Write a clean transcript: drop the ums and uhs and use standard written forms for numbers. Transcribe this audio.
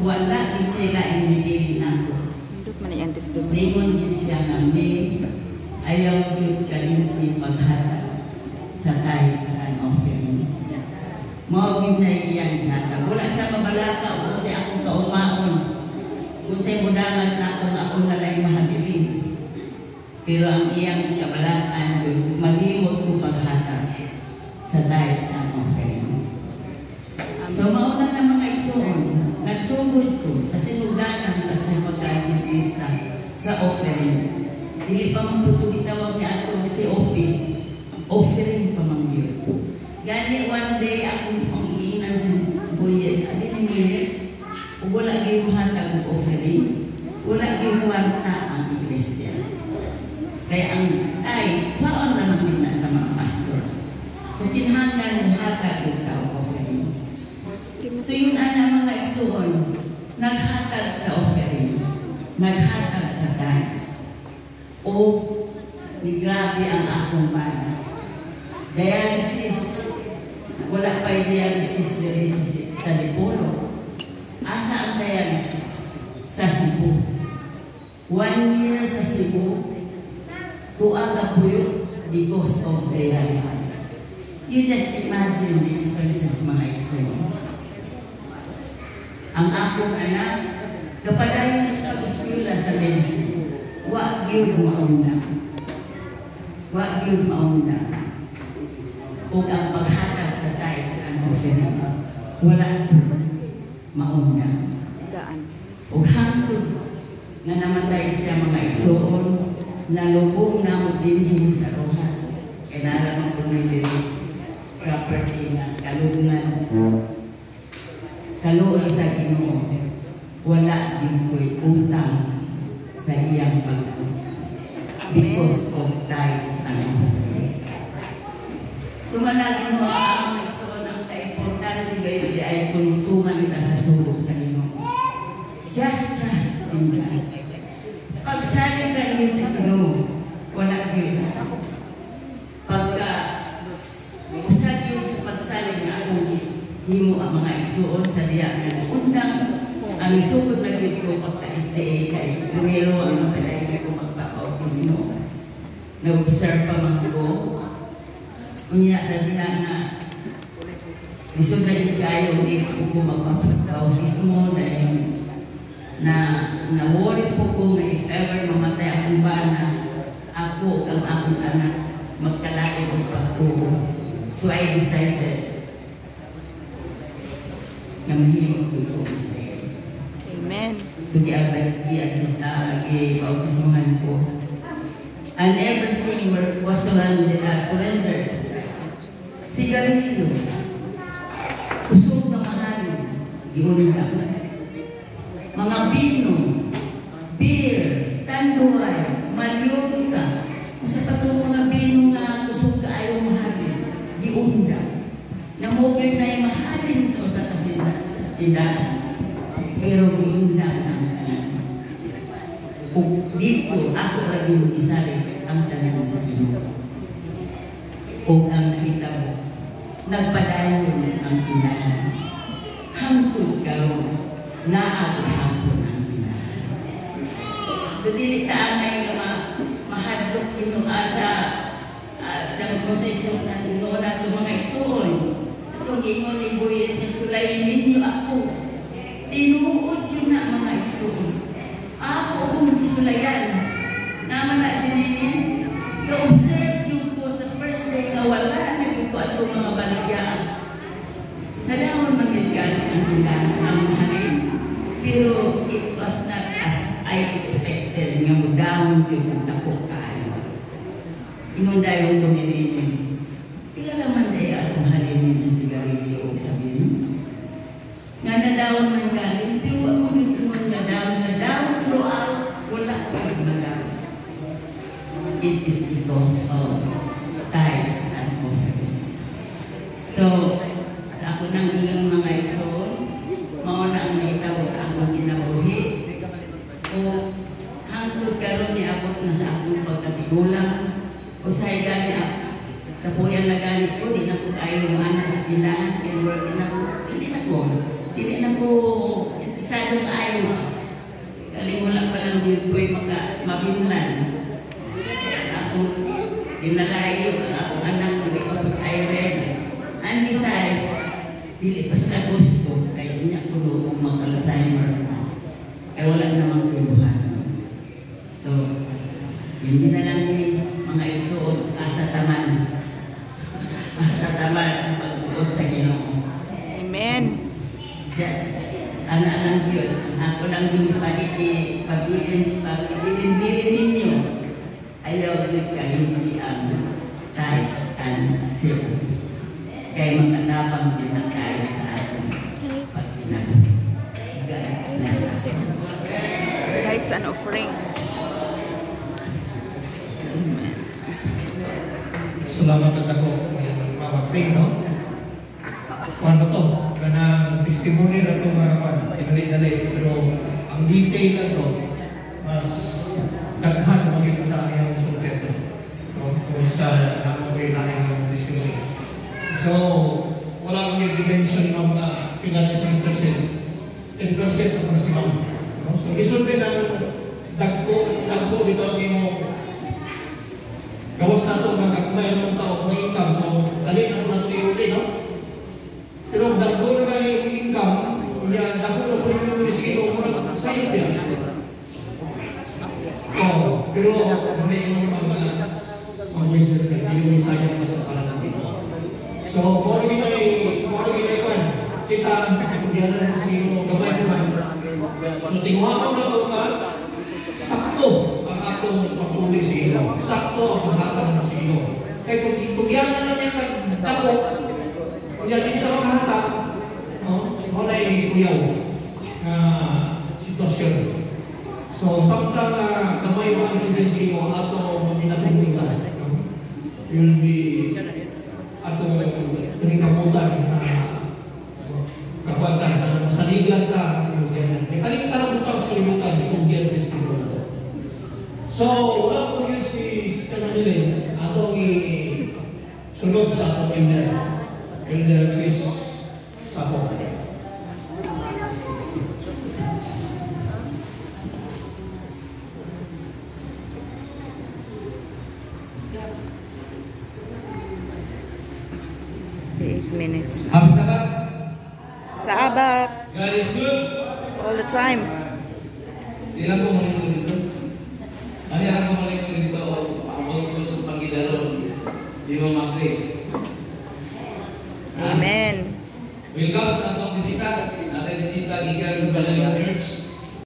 Wala gid sila inibili nako. Nindot man iyang testimony. Ningon gid siya nga may ayaw gyud kalimti paghatag sa tithes and offering. Mao gyud na iyang gihatag. Wala sa mabalaka o sa akong kaumaon. Kung sa'y mudangan na akong ako na lang mahabilin. Pero ang iyang kabalakan yun, malimot ko paghatag sa tithes and offering. So mauna na, mga igsoon, nagsugod ko sa sinugdanan sa akong pagka-Adventista sa offering. Dili pa man po gitawag niya ato COP, offering pa man yun. Gani one day akong pang-iinan sa Buyet, abi ni Buyet, ug wala gyud hatag og offering, wala gyud kwarta ang iglesia. Kaya ang tithes, paon na man na sa mga pastors. So kinahanglan mo hatag og tao offering. So yun ana, mga igsuon, naghatag sa offering, naghatag sa tithes. O, di grabe ang akong bana. Dialysis, wala pa dialysis diri sa Dipolog. Asa ang dialysis? Sa Cebu. One year sa Cebu, tuwa ka puyo because of dialysis. You just imagine the expenses, mga igsoon. Ang akong anak, kapadayon sa pag-eskwela sa medicine, wa gyud maundang. Wa gyud maundang. Ug ang paghatag sa tithes and offering, wala maundang. Daan. Ug hangtod nga namatay siya, mga igsoon, nalubong namo dinhi sa Roxas. Kay nara man po mi diri property nga kalugnan. Kaluoy sa Ginoo, wala din ko'y utang sa iyang pag because of tithes and offerings. Sumala Ginoo ang mga igsoon, ang kaimportante gayon di ay tuntungan ta sa sugo sa Ginoo. Just trust in God. Pagsalig ka rin sa Ginoo, wala gyud. Pagka usa gyud sa pagsalig nga akong himo ang mga igsuon sa diya nga undang ang isugod na gyud ko pagka SDA kay primero ang mapadayon ko magpapautismo. Nag-observe pa man ko. Unya sa diha nga lisod na gyud kayo, hindi ko magpapautismo dahil na na worry po ko nga if ever mamatay akong bana, ako ug ang akong anak magkalain og pagtuo. So I decided nga mahimo ko ko SDA. Amen. So gi bautismohan ko. And everything was surrendered. Sigarilyo, kusog na mahalin, giundang. Mga bino, beer, Tanduay, Mallorca, usa pa to mga bino nga kusog kaayo mahalin, giundang. Namugin na yung mahalin sa usa ka sa tindahan. Pero giundang ang tanan. Ug dito ako ra gyud isalig ang tanan sa Ginoo. Ug ang nahitabo, nagpadayon ang tindahan. Hangtod karon naa gihapon ang tindahan. So dili ta angay nga mahadlok Ginoo sa proseso sa Ginoo nato, mga igsuon. Atong giingon ni Buyet nga sulayin ninyo ako. Tinuod yun na, mga igsuon. Ako akong gisulayan. Naman na si Nene. Ga-observe yun ko sa first day nga wala na gyud ko atong mga baligyaan. Nadahon man gyud gani ang tindahan, ang halin. Pero it was not as I expected nga mo down gyud ang dako kaayo. Ingon dayon ko ni Nene. Pila naman day atong halinin sa sigarilyo o sa bino? Nga na down man galing, pero wa mo gyud ingon nga down na down throughout, wala gyud ma-down. It is because of tithes and offerings. So, sa ako nang iyong mga igsoon, mao na ang nahitabo sa akong kinabuhi. O hangtod karon niabot na sa akong pagkatigulang, usahay gani kapuyan na gani ko, di na ko kayo maana sa tindahan, kaya di na ko, dili na ko interesado. lang yun ko'y mabinlan. Akong ginalayo, ang akong anak ko, di pa ay ready. And besides, dili pa sa gusto, kay niya kuno kung mag-Alzheimer na. Kaya wala namang kibuhan. So, hindi na lang ni mga igsoon, asa taman. Asa taman ang pagbuot sa Ginoo. Amen. Just, ana lang yun. Ako lang yung pabilin, pabilin-bilin ninyo. Ayaw yun kalimpi ang tithes and silver. Kaya makatabang din na kaya sa atin pag ginagawa. God bless us. Tithes and offering. Amen. Salamat at ako, Mama Pring, no? Ano to? Kanang testimony na ito mga kwan, dali-dali. Pero ang detail na to, mas daghan maging ang sulti ito. No? Kung sa namo kailangan ng testimony. So, wala akong yung dimension, ma'am, na pila na sa percent. 10% ako na si ma'am. No? So, isulti na dagko, dagko dito ang imong gawas nato nga gagmay ng tao ng income. So, dali na po nato iuli, no? Pero dagko na gani yung income, unya dako na po ninyo yung sige, murag sayop yan. Oh, pero muna yung mga mag-wisdom ka, hindi mo sayang basta para sa Ginoo. So, moro ginay kwan. Kita, itugyanan na sa Ginoo, gamay man. So, tinguha na to ka, sakto ang atong pagpuli sa Ginoo. Sakto ang paghatag sa Ginoo. Kaya kung itugyanan na niya kag dako, kung di kita makahatag, no, mo na kuyaw na sitwasyon. So, samtang gamay mo ang itugyan sa Ginoo, ato maminatungta, no? Will be atong paningkamutan na kakwanta na masaligan ta ang itugyanan. Kaya kaling tanang butang sa kalibutan, itugyan sa Ginoo na to. So, wala ko yun si Sister Manilin, atong i-sunod sa atong elder, Elder Chris Sapo. 8 minutes na. Happy Sabbath. Sabbath. God is good. All the time. Di lang ko malingon dito. Ano yan ako malingon dito o paabot ko sa panggidaron. Di mo makri. Amen. Welcome sa atong bisita. Natay bisita gikan sa Banaling Church.